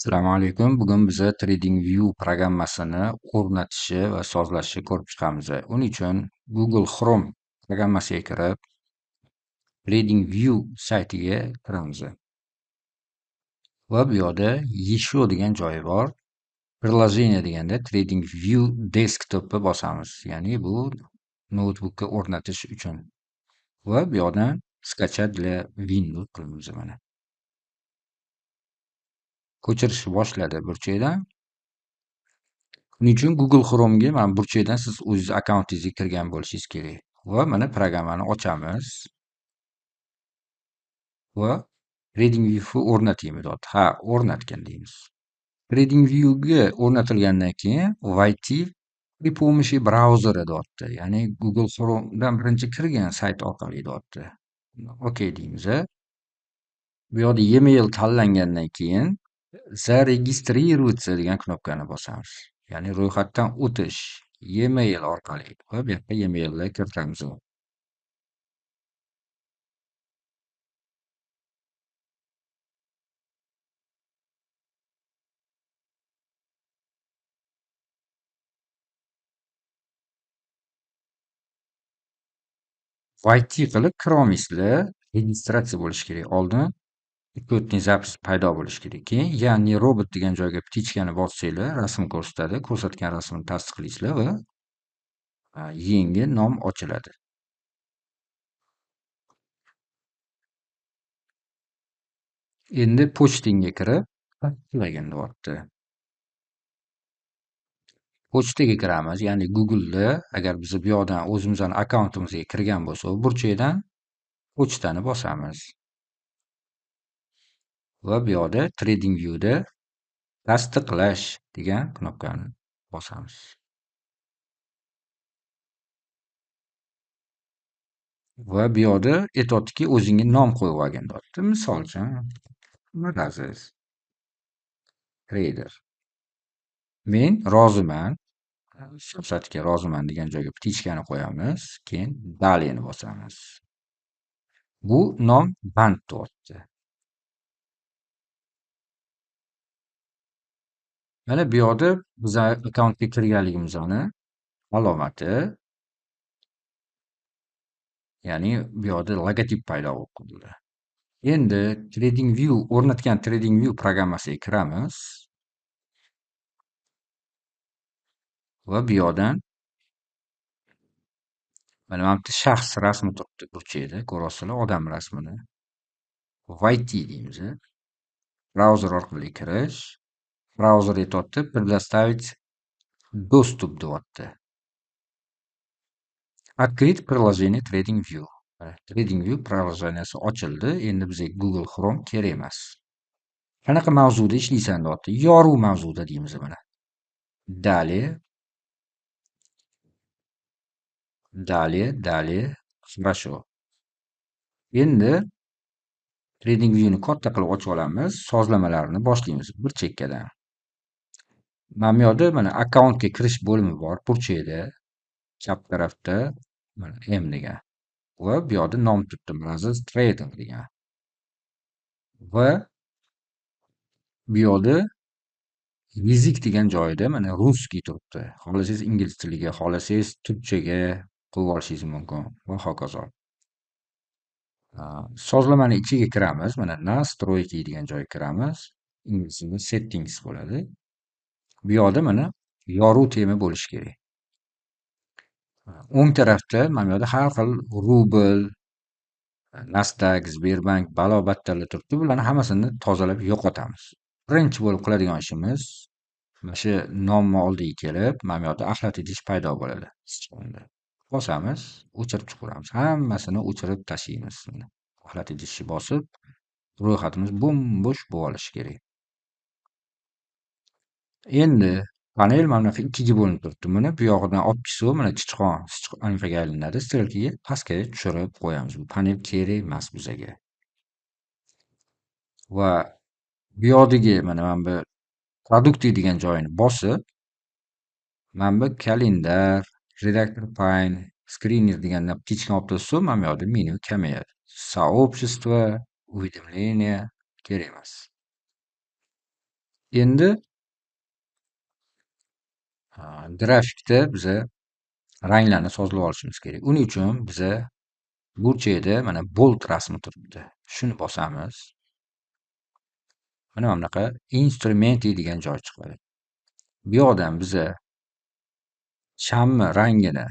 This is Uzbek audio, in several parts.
Assalomu alaykum. Bugun biza TradingView programmasini o'rnatishi va sozlashni ko'rib chiqamiz. Uning uchun Google Chrome programmasiga kirib, TradingView saytiga kiramiz. Va bu yoqda "Еще" degan joyi bor. Приложение deganda TradingView Desktop'ni bosamiz. Ya'ni bu noutbukka o'rnatish uchun. Va bu yoqdan "Скачать для Windows" qilamiz mana. Ko'chirishni boshladi burchakdan. Buning uchun Google Chrome'ga mana burchakdan siz o'zingiz akkauntingizga kirgan bo'lishingiz kerak. Va mana programmani ochamiz. Va TradingView'ni o'rnataymi deyapti. Ha, o'rnatgan deymiz. TradingView'ga o'rnatilgandan keyin "Войти при помощи браузера" deyapti. Ya'ni Google Chrome'dan birinchi kirgan sayt orqali deyapti. OK deymiz. Bu yoqda e-mail tanlangandan keyin "Зарегистрироваться" degan knopkani bosamiz. Ya'ni ro'yxatdan o'tish e-mail orqali va bu yoqqa e-mailni kiritamiz. "Войти" qilib kirolmaysizlar, registratsiya bo'lishi kerak. Oldin учетный запись paydo bo'lishi kerak. Keyin "Я не робот" degan joyga птичка ni bossanglar, rasm ko'rsatadi. Ko'rsatgan rasmni tasdiqlaysizlar va yangi nom ochiladi. Endi pochtingga kirib, tasdiqlagin deyapti. Pochtaga kiramiz, ya'ni Google'da agar biz bu yoqdan o'zimizni akkauntimizga kirgan bo'lsak, burchakdan pochtani bosamiz. Va bu yoqda TradingView'da tasdiqlash degan knopkani bosamiz. Va bu yoqda aytyaptiki, o'zingga nom qo'yib olgin deyapti. Misol uchun, Miraziz trader. Men roziman, siyosatga roziman degan joyga птичка ni qo'yamiz, keyin "Далее" ni bosamiz. Bu nom band deyapti. Mana bu yoqda biza akkauntga kirganligimizni alomati. Ya'ni bu yoqda logotip paydo bo'lib qoldi. Endi TradingView o'rnatgan TradingView programmasiga kiramiz. Va bu yoqdan mana bu yerda shaxs rasmi turibdi burchakda, ko'ryapsizlar odam rasmini. "Войти" deymiz. Brauzer orqali kirish. Brauzer aytyapti, "Предоставить доступ" deyapti. Открыть приложение TradingView. TradingView приложение si ochildi. Endi bizga Google Chrome kerak emas. Qanaqa mavzuda ishlaysan deyapti. Yorug' mavzuda deymiz mana. Далее. Далее, далее. Хорошо. Endi TradingViewni katta qilib ochib olamiz. Sozlamalarni boshlaymiz bir chekkadan. Mana bu yoqda mana akkauntga kirish bo'limi bor burchakda. Chap tarafda mana M degan. Va bu yoqda nom turibdi Miraziz Trader degan. Va bu yoqda язык degan joyida mana русский turibdi. Xohlasangiz ingliz tiliga, xohlasangiz turkchaga qilib olishingiz mumkin va hokazo. Sozlamani ichiga kiramiz. Mana "Настройки" degan joyga kiramiz. Ingliz tilida "Settings" bo'ladi. Bu yoqda mana yorug' tema bo'lishi kerak. O'ng tarafda mana bu yoqda har xil rubl, Nasdaq, Sberbank, balo-battarlar turibdi. Bularni hammasini tozalab yo'qotamiz. Birinchi bo'lib qiladigan ishimiz mana shu nomni oldiga kelib, mana bu yoqda axlat idish paydo bo'ladi. Sichqonda. Bosamiz, o'chirib chiqaramiz. Hammasini o'chirib tashlaymiz. Axlat idishni bosib, ro'yxatimiz bo'm-bo'sh bo'lib olishi kerak. Endi panel mana bunaqa ikkiga bo'linib turibdi. Buni bu yog'idan olib kelsa, mana sichqon anaqaga aylanadi, strelkaga pastga tushirib qo'yamiz. Bu panel kerak emas bizaga. Va bu yoqdagi mana bu "Продукты" degan joyini bosib, mana bu kalendar, redaktor pane, skriner degandan птичка ni olib tashlasa, mana bu yoqda menyu kamayadi. Сообщество, уведомления kerak emas. Endi grafikda biza ranglarni sozlab olishimiz kerak. Uning uchun biza burchakda mana bold rasmi turibdi. Shuni bosamiz. Mana bunaqa instrumenti degan joy chiqadi. Bu yoqdan biza shamni rangini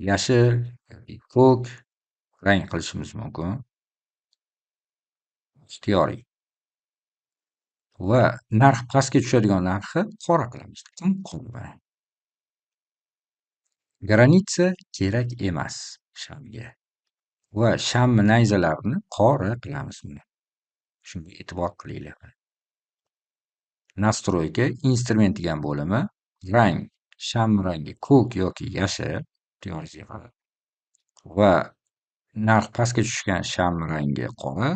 yashil yoki ko'k rang qilishimiz mumkin. Ixtiyoriy. Va narx pastga tushadigan narxi qora qilamiz. Tim qora. Granitsa kerak emas shamga. Va shamni nayzalarini qora qilamiz buni. Shunga e'tibor qilinglar. Nastroyka, instrument degan bo'limi, rang, sham rangi ko'k yoki yashil, ixtiyoringizga qarab. Va narx pastga tushgan sham rangi qora,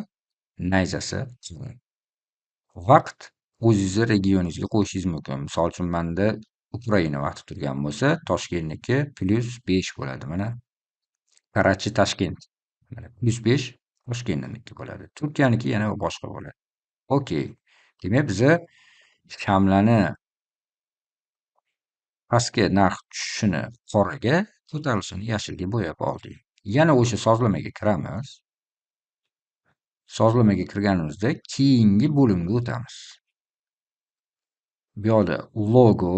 nayzasi qora. Vaqt o'zingizni regioningizga qo'yishingiz mumkin. Misol uchun menda Ukraina vaqti turgan bo'lsa, Toshkentniki +5 bo'ladi. Mana Karachi Toshkent. Mana +5 Toshkentniki bo'ladi. Turkiyaniki yana boshqa bo'ladi. Okey. Demak, biza shamlarni pastga narx tushishini qoraga, ko'tarilishini yashilga bo'yab oldik. Yana o'sha sozlamaga kiramiz. Sozlamaga kirganimizda keyingi bo'limga o'tamiz. Bu yoqda logo,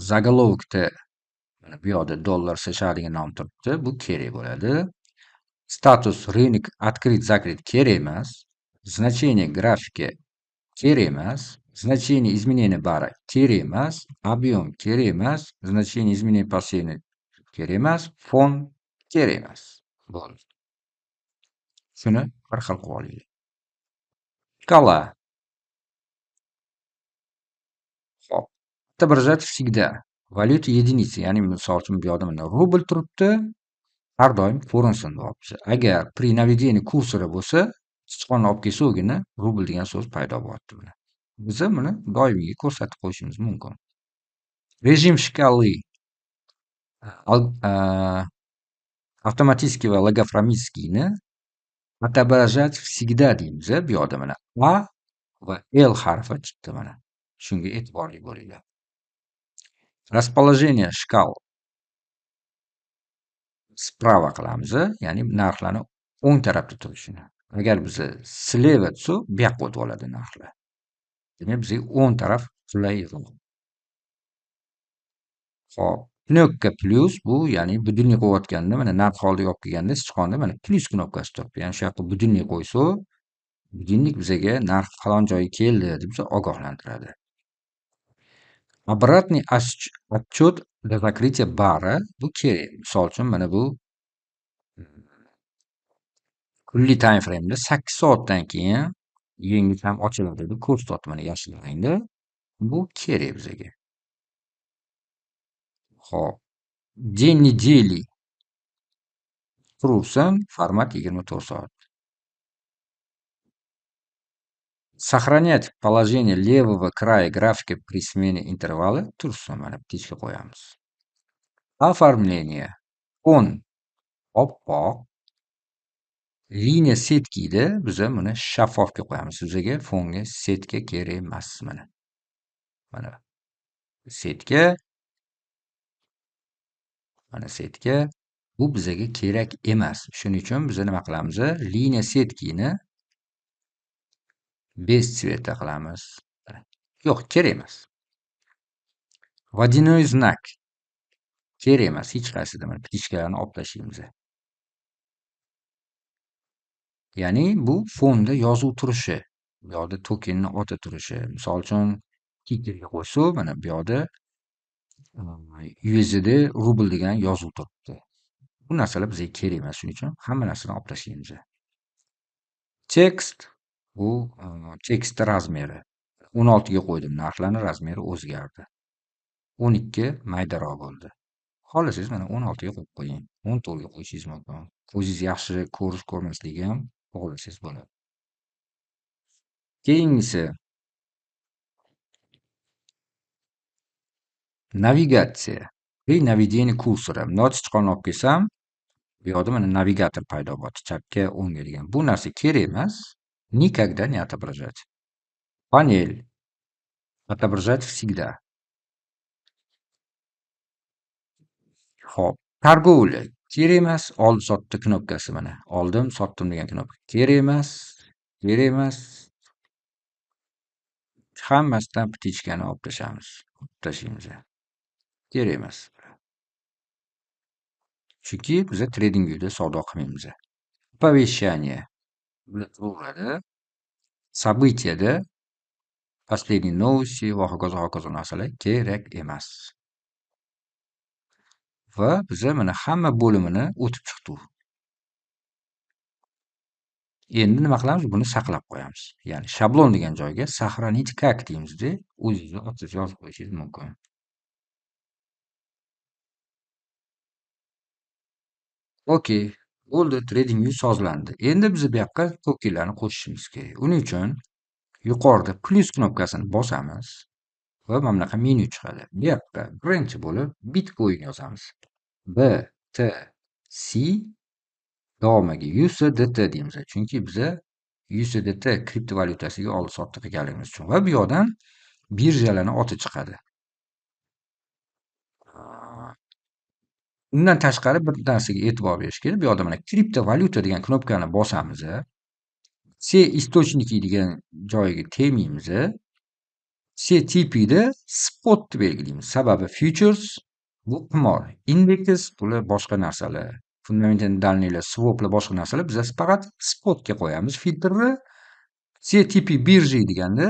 zagolovkda mana bu yoqda dollar США degan nom turibdi. Bu kerak bo'ladi. Status рынок открыт закрыт kerak emas. Значение grafika kerak emas. Значение изменения бара kerak emas. Объем kerak emas. Значение изменения последний kerak emas. Fon kerak emas. Bo'ldi. Shuni bir xil qilib olinglar. Шкала. Xo'p. Отображать всегда. Valyuta единицы, ya'ni misol uchun bu yoqda mana rubl turibdi. Har doim ko'rinsin deyapti. Agar при наведении kursora bo'lsa, sichqonni olib kelsa ugina rubl degan so'z paydo bo'lyapti mana. Biz buni doimiyga ko'rsatib qo'yishimiz mumkin. Rejim шкалы avtomatический va logarifmическийni отображать всегда deymiz bu yoqda mana A va L harfi chiqdi mana. Shunga e'tiborli bo'linglar. Расположение шкал справа qilamiz, ya'ni narxlarni o'ng tarafda turishini. Agar biza слева desa, bu yoqqa o'tib oladi narxlar. Demak, bizga o'ng taraf qulayroq. Xo'p, knopka plyus bu, ya'ni budilnik qo'yayotganda, mana narx oldiga olib kelganda sichqonda mana plyus knopkasi turibdi. Ya'ni shu yoqqa budilnik qo'ysa, budilnik bizaga narx falon joyga keldi deb bizni ogohlantiradi. Обратный отчет до закрытия бара bu kerak. Misol uchun mana bu kunlik time frame'da 8 soatdan keyin yangi ham ochiladi deb ko'rsatyapti mana yashil rangda. Bu kerak bizaga. Xo'p. День недели tursin, format 24 soat. Сохранять положение левого края графика при смене интервала tursin, mana птичка qo'yamiz. Оформление. Fon oppoq. Liniya setkida biza buni shaffofga qo'yamiz. Bizaga fonga setka kerak emas mana. Mana setka. Mana setka. Bu bizaga kerak emas. Shuning uchun biz nima qilamiz? Liniya setkini без цвета qilamiz. Yo'q, kerak emas. Водяной знак kerak emas hech qaysida. Mana птичkalarni olib tashlaymiz. Ya'ni bu fonda yozuv turishi, bu yoqda tokenni oti turishi. Misol uchun tikerga qo'ysa, mana bu yoqda USD rubl degan yozuv turibdi. Bu narsalar bizga kerak emas, shuning uchun hamma narsani olib tashlaymiz. Tekst bu tekstni razmeri. 16 ga qo'ydim, narxlarning razmeri o'zgardi. 12 maydaroq bo'ldi. Xohlasangiz mana 16 ga qo'yib qo'ying, 14 ga qo'yishingiz mumkin. O'zingiz yaxshi ko'rish ko'rmasligi ham xohlasangiz bo'ladi. Keyingisi navigatsiya. При наведении kursora. Bundoq sichqonni olib kelsam, bu yoqda mana navigator paydo bo'ladi, chapga, o'ngga degan. Bu narsa kerak emas. Никогда не отображать. Панель. Отображать всегда. Xo'p, торговля kerak emas, oldi-sotdi knopkasi mana. Oldim, sotdim degan knopka kerak emas, kerak emas. Hammasidan птичкani olib tashlaymiz. Olib tashlaymiz. Kerak emas. Chunki biz TradingViewda savdo qilmaymiz. Оповещание. Bular turaveradi. Событияda последние новости va hokazo hokazo narsalar kerak emas. Va biza mana hamma bo'limini o'tib chiqdik. Endi nima qilamiz? Buni saqlab qo'yamiz. Ya'ni shablon degan joyga сохранить как deymizda, o'zingizni otingizni yozib qo'yishingiz mumkin. Okey, bo'ldi, TradingView sozlandi. Endi biz bu yoqqa tokenlarni qo'shishimiz kerak. Uning uchun yuqorida plus knopkasini bosamiz va mana bunaqa menyu chiqadi. Bu yoqqa birinchi bo'lib Bitcoin yozamiz. B T C davomiga USDT deymiz. Chunki biza USDT kriptovalyutasiga oldi-sotdi qilganligimiz uchun va bu yoqdan birjalarni oti chiqadi. Undan tashqari bir narsaga e'tibor berish kerak. Bu yoqda mana kriptovalyuta degan knopkani bosamiz. C источники degan joyiga tegmaymiz. C tipida spot deb belgilaymiz. Sababi futures bu qimor, indeks bular boshqa narsalar. Fundamental данныйlar, swaplar boshqa narsalar. Biz faqat spotga qo'yamiz filtrni. C tipi birja deganda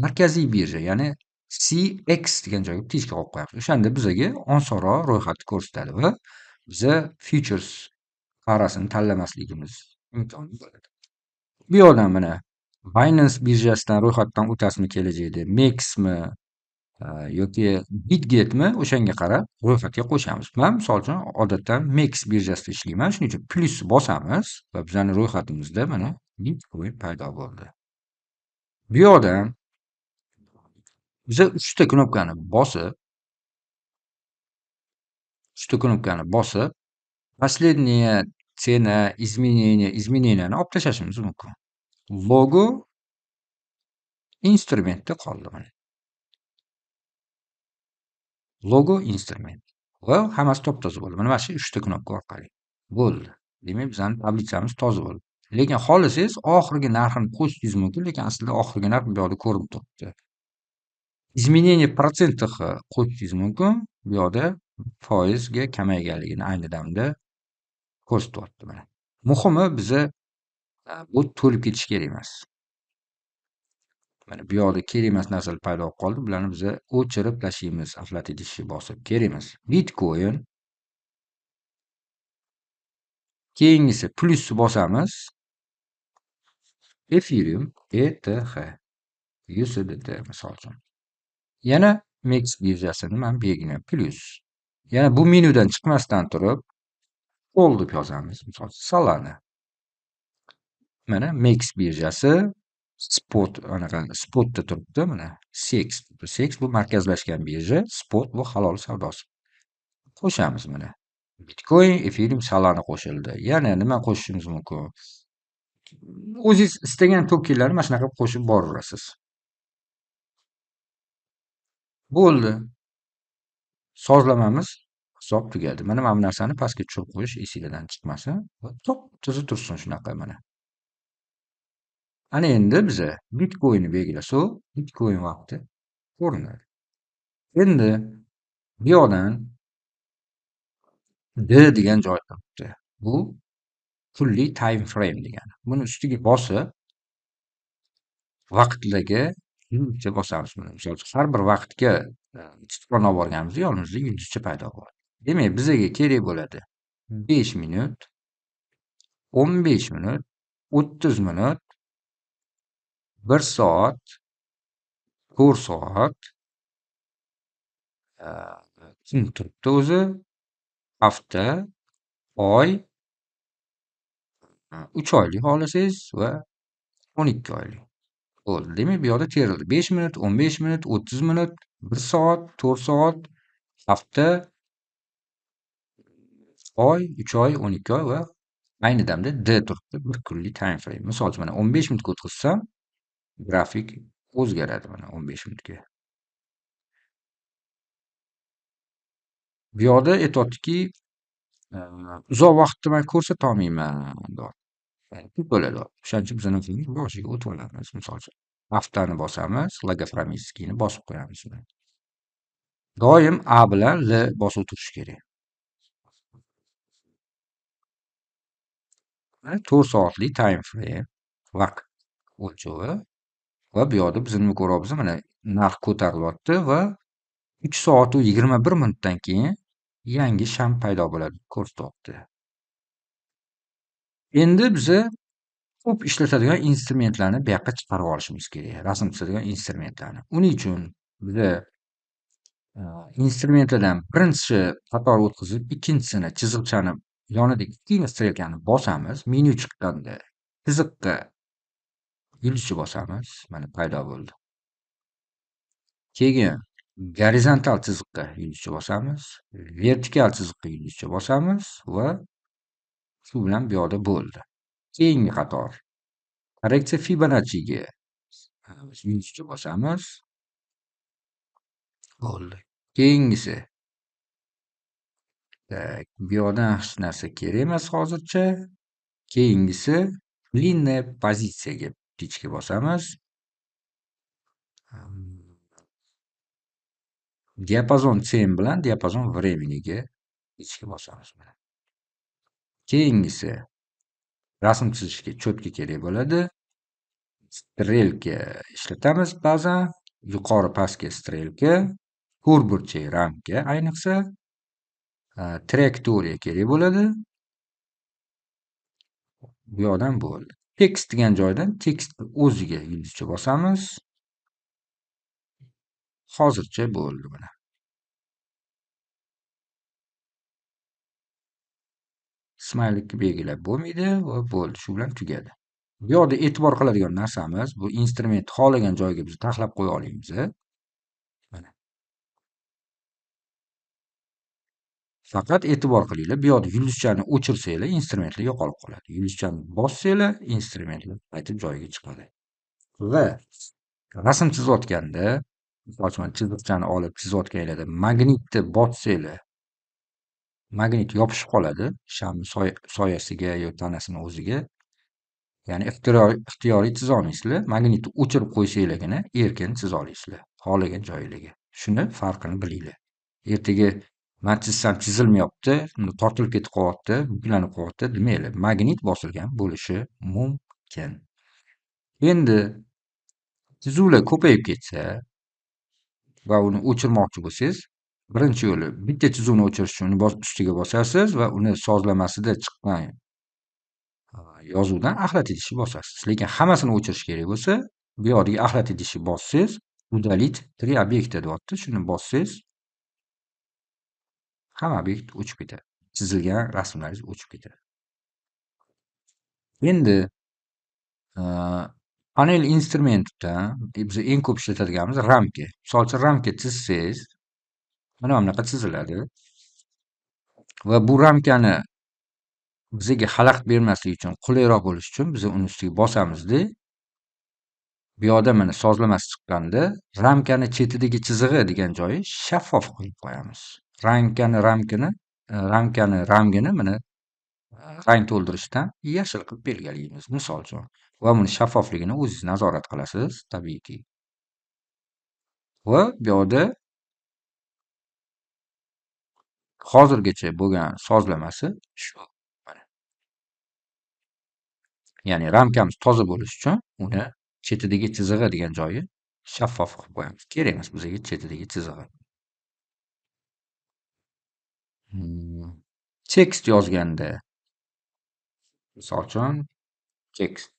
markaziy birja, ya'ni CX degan joyga птичка qo'yib qo'yamiz. O'shanda bizga osonroq ro'yxatni ko'rsatadi va biza futures parasini tanlamasligimiz imkoni bo'ladi. Bu yoqdan mana Binance birjasidan ro'yxatdan o'tasizmi kelajakda, MEXmi yoki Bitgetmi, o'shanga qarab ro'yxatga qo'shamiz. Men misol uchun odatda MEX birjasida ishlayman. Shuning uchun plus bosamiz va bizning ro'yxatimizda mana Bitcoin paydo bo'ldi. Bu yoqdan biza 3 ta knopkani bosib, 3 ta knopkani bosib, последняя цена, изменение, изменениeni olib tashlashimiz mumkin. Logo instrumentda qoldi mana. Logo instrument va hammasi top-toza bo'ldi. Mana shu 3 ta knopka orqali bo'ldi. Demak, bizning tablitsamiz toza bo'ldi. Lekin xohlasangiz oxirgi narxini qo'shishingiz mumkin, lekin aslida oxirgi narx bu yoqda ko'rinib turibdi. Изменение процентах qo'shishingiz mumkin. Bu yoqda foizga kamayganligini ayni damda ko'rsatyapti mana. Muhimi biza bu to'lib ketishi kerak emas. Mana bu yoqda kerak emas narsalar paydo bo'lib qoldi. Bularni biza o'chirib tashlaymiz, aflat bosib kerak emas. Bitcoin. Keyingisi plusni bosamiz. Ethereum, ETH, USDT misol uchun. Yana MEX birjasini men belgilayman plus. Yana bu menyudan chiqmasdan turib Sol deb yozamiz. Misol uchun Solana. Mana MEX birjasi spot anaqa spotda turibdi mana CEX. CEX bu markazlashgan birja, spot bu halol savdosi. Qo'shamiz mana. Bitcoin, Ethereum, Solana qo'shildi. Yana nima qo'shishimiz mumkin? O'zingiz istagan tokenlarni mana shunaqa qilib qo'shib boraverasiz. Bo'ldi. Sozlamamiz hisob tugadi. Mana bu narsani pastga tushirib qo'yish esingizdan chiqmasin va top-toza tursin shunaqa mana. Ana endi biza Bitcoinni belgilasak, Bitcoin vaqti ko'rinadi. Endi bu yoqdan D degan joy turibdi. Bu pulli time frame degani. Buni ustiga bosib vaqtlarga yulduzcha bosamiz. Mana misol uchun har bir vaqtga sichqon olib borganimizda yonimizda yulduzcha paydo bo'ladi. Demak, bizga kerak bo'ladi 5 minut, 15 minut, 30 minut, 1 soat, 4 soat, kun turibdi o'zi, hafta, oy, 3 oylik xohlasangiz va 12 oylik. Bo'ldi. Demak, bu yoqda terildi. 5 minut, 15 minut, 30 minut, 1 soat, 4 soat, hafta, oy, 3 oy, 12 oy va ayni damda D turibdi, bir kunlik time frame. Misol uchun mana 15 minutga o'tkazsam, grafik O'zgaradi mana 15 minutga. Bu yoqda aytyaptiki, uzoq vaqtni men ko'rsata olmayman deyapti. Ko'p bo'ladi. O'shaning uchun biz nima boshiga o'tib olamiz. Misol uchun, haftani bosamiz, logoframiskini bosib qo'yamiz. Doim A bilan L bosib turishi kerak. Mana 4 soatlik time frame vaqt o'lchovi va bu yoqda biz nima ko'ryapmiz? Mana narx ko'tarilyapti va 3 soat va 21 minutdan keyin yangi sham paydo bo'ladi, ko'rsatyapti. Endi biza ko'p ishlatadigan instrumentlarni bu yoqqa chiqarib olishimiz kerak, rasm chizadigan instrumentlarni. Uning uchun biza instrumentlardan birinchisi qator o'tkazib, ikkinchisini chiziqchani yonidagi ikkinchi strelkani bosamiz. Menyu chiqqanda chiziqqa yulduzcha bosamiz, mana paydo bo'ldi. Keyin gorizontal chiziqqa yulduzcha bosamiz, vertikal chiziqqa yulduzcha bosamiz va shu bilan bu yoqda bo'ldi. Keyingi qator korreksiya Fibonacciga yulduzcha bosamiz. Bo'ldi. Keyingisi. Tak, bu yoqdan hech narsa kerak emas hozircha. Keyingisi длинная pozitsiyaga птичка bosamiz. Diapazon цен bilan diapazon времени-ga птичка bosamiz mana. Keyingisi rasm chizishga cho'tka kerak bo'ladi. Strelka ishlatamiz ba'zan, yuqori pastga strelka, to'rtburchak ramka ayniqsa, trayektoriya kerak bo'ladi. Bu yoqdan bo'ldi. Tekst degan joydan tekst o'ziga yulduzcha bosamiz. Hozircha bo'ldi mana. Smaylikni belgilab bo'lmaydi va bo'ldi, shu bilan tugadi. Bu yoqda e'tibor qiladigan narsamiz, bu instrument xohlagan joyga biz taxlab qo'ya olamiz. Mana. Faqat e'tibor qilinglar, bu yoqda yulduzchani o'chirsanglar, instrumentlar yo'qolib qoladi. Yulduzchani bossanglar, instrumentlar qaytib joyiga chiqadi. Va rasm chizayotganda, misol uchun chiziqchani olib chizayotganinglarda magnitni bossanglar, magnit yopishib qoladi shamni soyasiga yoki tanasini o'ziga. Ya'ni ixtiyoriy chiza olmaysizlar. Magnitni o'chirib qo'ysanglargina erkin chiza olasizlar, xohlagan joyingizga. Shuni farqini bilinglar. Ertaga men chizsam chizilmayapti, tortilib ketib qolyapti, buklanib qolyapti demanglar. Magnit bosilgan bo'lishi mumkin. Endi chizuvlar ko'payib ketsa va uni o'chirmoqchi bo'lsangiz, birinchi yo'li bitta chizuvni o'chirish uchun uni ustiga bosasiz va uni sozlamasida chiqqan yozuvdan axlat etishni bosasiz. Lekin hammasini o'chirish kerak bo'lsa, bu yoqdagi axlat etishni bossangiz, udalit 3 obyekta deyapti. Shuni bossangiz, hamma obyekt o'chib ketadi. Chizilgan rasmlaringiz o'chib ketadi. Endi panel instrumentidan biz eng ko'p ishlatadiganimiz ramka. Misol uchun ramka chizsangiz, mana bunaqa chiziladi. Va bu ramkani bizga xalaqit bermaslik uchun, qulayroq bo'lish uchun biz uni ustiga bosamizda, bu yoqda mana sozlamasi chiqqanda ramkani chetidagi chizig'i degan joyi shaffof qilib qo'yamiz. Ramkani rangini mana rang to'ldirishdan yashil qilib belgilaymiz, misol uchun. Va buni shaffofligini o'zingiz nazorat qilasiz, tabiiyki. Va bu yoqda hozirgacha bo'lgan sozlamasi shu. Mana. Ya'ni ramkamiz toza bo'lishi uchun uni chetidagi chizig'i degan joyi shaffof qilib qo'yamiz. Kerak emas bizga chetidagi chizig'i. Tekst yozganda, misol uchun tekst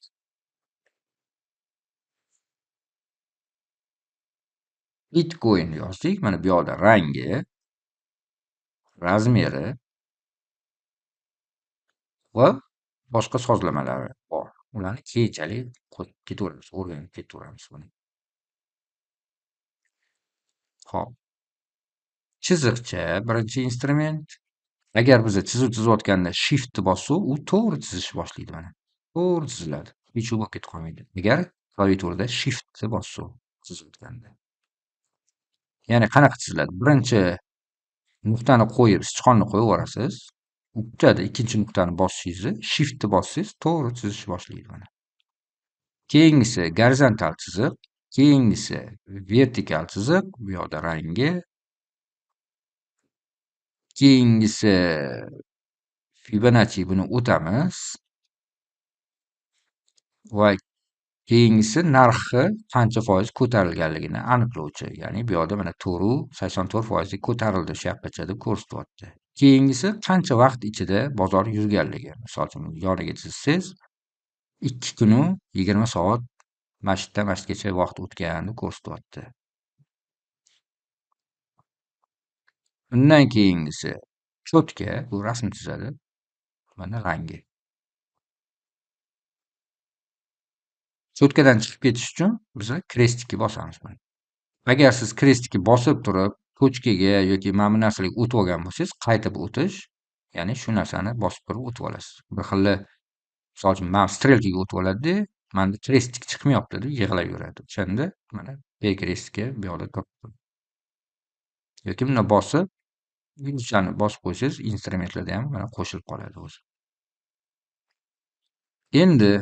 Bitcoin yozdik. Mana bu yoqda rangi, razmeri va boshqa sozlamalari bor. Ularni keyinchalik qo'shib ketaveramiz, o'rganib ketaveramiz buni. Xo'p. Chiziqcha birinchi instrument. Agar biz chizuv chizayotganda shiftni bossak, u to'g'ri chizishni boshlaydi mana. To'g'ri chiziladi. Hech u bo'lib ketib qolmaydi. Agar klaviaturada shiftni bossak. Chizilganda. Ya'ni qanaqa chiziladi? Birinchi nuqtani qo'yib, sichqonni qo'yib yuborasiz. U kutadi ikkinchi nuqtani bosishingizni, shiftni bossangiz to'g'ri chizishni boshlaydi mana. Keyingisi gorizontal chiziq, keyingisi vertikal chiziq, bu yoqda rangi. Keyingisi Fibonacci, buni o'tamiz. Va keyingisi narxi qancha foiz ko'tarilganligini aniqlovchi. Ya'ni bu yoqda mana 4.84% ko'tarildi shu yoqqacha deb ko'rsatyapti. Keyingisi qancha vaqt ichida bozor yurganligi. Misol uchun yoniga chizsangiz 2 kunu 20 soat masjiddan masjidgacha vaqt o'tganini ko'rsatyapti. Undan keyingisi cho'tka, bu rasm chizadi. Mana rangi. Cho'tkadan chiqib ketish uchun biz krestikka bosamiz mana. Agar siz krestikka bosib turib, tochkaga yoki mana bu narsalarga o'tib olgan bo'lsangiz, qaytib o'tish, ya'ni shu narsani bosib turib o'tib olasiz. Bir xil, misol uchun, mana strelkaga o'tib oladi-da, mana krestik chiqmayapti deb yig'lab yuradi. O'shanda mana krestikka bu yoqda turibdi. Yoki buni bosib, yulduzchani bosib qo'ysangiz, instrumentlarda ham mana qo'shilib qoladi o'zi. Endi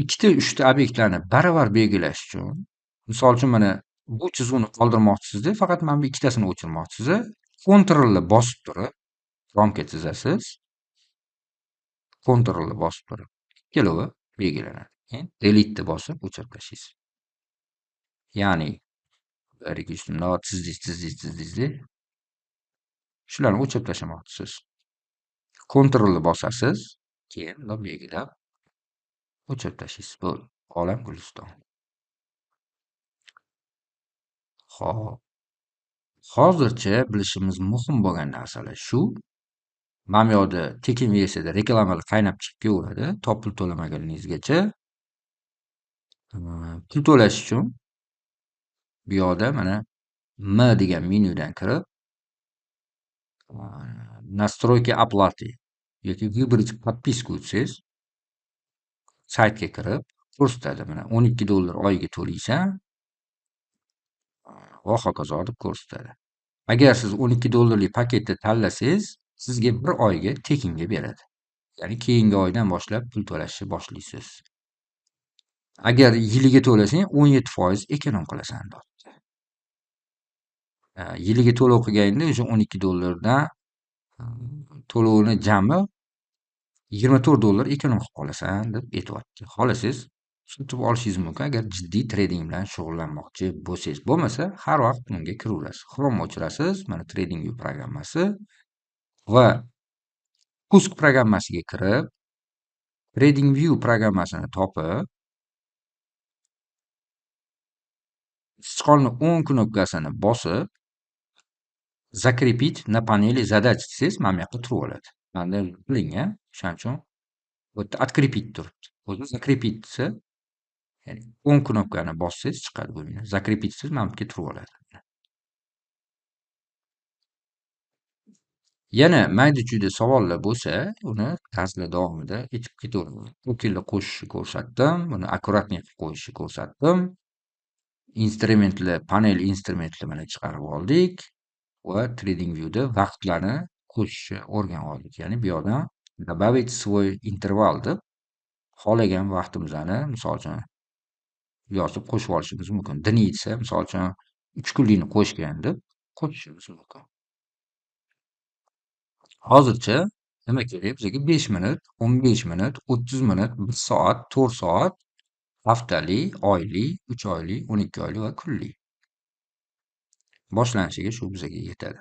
ikkita, uchta obyektlarni baravar belgilash uchun, misol uchun mana bu chizuvni qoldirmoqchisizda, faqat mana bu ikkitasini o'chirmoqchisiz, Ctrl ni bosib turib, romka chizasiz. Ctrl ni bosib turib, ikkalovi belgilanadi. Keyin delete ni bosib o'chirib tashlaysiz. Ya'ni 1 2 3 4 chizdingiz, chizdingiz, chizdingiz. Shularni o'chirib tashlamoqchisiz. Ctrl ni bosasiz, keyin bundoq belgilab o'chirib tashlaysiz. Bo'ldi. Olam guliston. Xo'p. Hozircha bilishimiz muhim bo'lgan narsalar shu. Mana bu yoqda tekin versiyada reklamalar qaynab chiqib kelaveradi, to pul to'lamaguningizgacha. Pul to'lash uchun bu yoqda mana M degan menyudan kirib, Настройки оплаты yoki выбрать подписку desangiz, saytga kirib ko'rsatadi. Mana $12 oyiga to'laysan va hokazo deb ko'rsatadi. Agar siz $12 paketni tanlasangiz, sizga bir oyga tekinga beradi. Ya'ni keyingi oydan boshlab pul to'lashni boshlaysiz. Agar yiliga to'lasang 17% ekonom qilasan deyapti. Yiliga to'lov qilganingda o'sha $12 dan to'lovini jami $24 ekonom qilib qolasan deb aytyapti. Xohlasangiz sotib olishingiz mumkin agar jiddiy trading bilan shug'ullanmoqchi bo'lsangiz. Bo'lmasa har vaqt bunga kiraverasiz. Chrome o'chirasiz, mana TradingView programmasi va Kusk programmasiga kirib, TradingView programmasini topib, sichqonni o'ng knopkasini bosib, закрепить на панели задач desangiz, mana bu yoqda turib oladi. Menda qilingan, o'shaning uchun bu yerda открепить turibdi. O'zi закрепить desa, ya'ni o'ng knopkani bossangiz chiqadi bu. Закрепить desangiz mana bu yerga turib oladi. Yana mayda-chuyda savollar bo'lsa, uni darslar davomida aytib ketaveraman. Profilni qo'shishni ko'rsatdim, buni akkuratniy qilib qo'yishni ko'rsatdim. Instrumentlar, panel instrumentlar mana chiqarib oldik va TradingViewda vaqtlarni qo'shishni o'rganib oldik. Ya'ni bu yoqdan добавить свой interval deb xohlagan vaqtimizni, misol uchun, yozib qo'shib olishimiz mumkin. Diniy desa, misol uchun 3 kunlikni qo'shgan deb qo'shishimiz mumkin. Hozircha nima kerak bizga? 5 minut, 15 minut, 30 minut, 1 soat, 4 soat, haftalik, oylik, 3 oylik, 12 oylik va kunlik. Boshlanishiga shu bizga yetadi.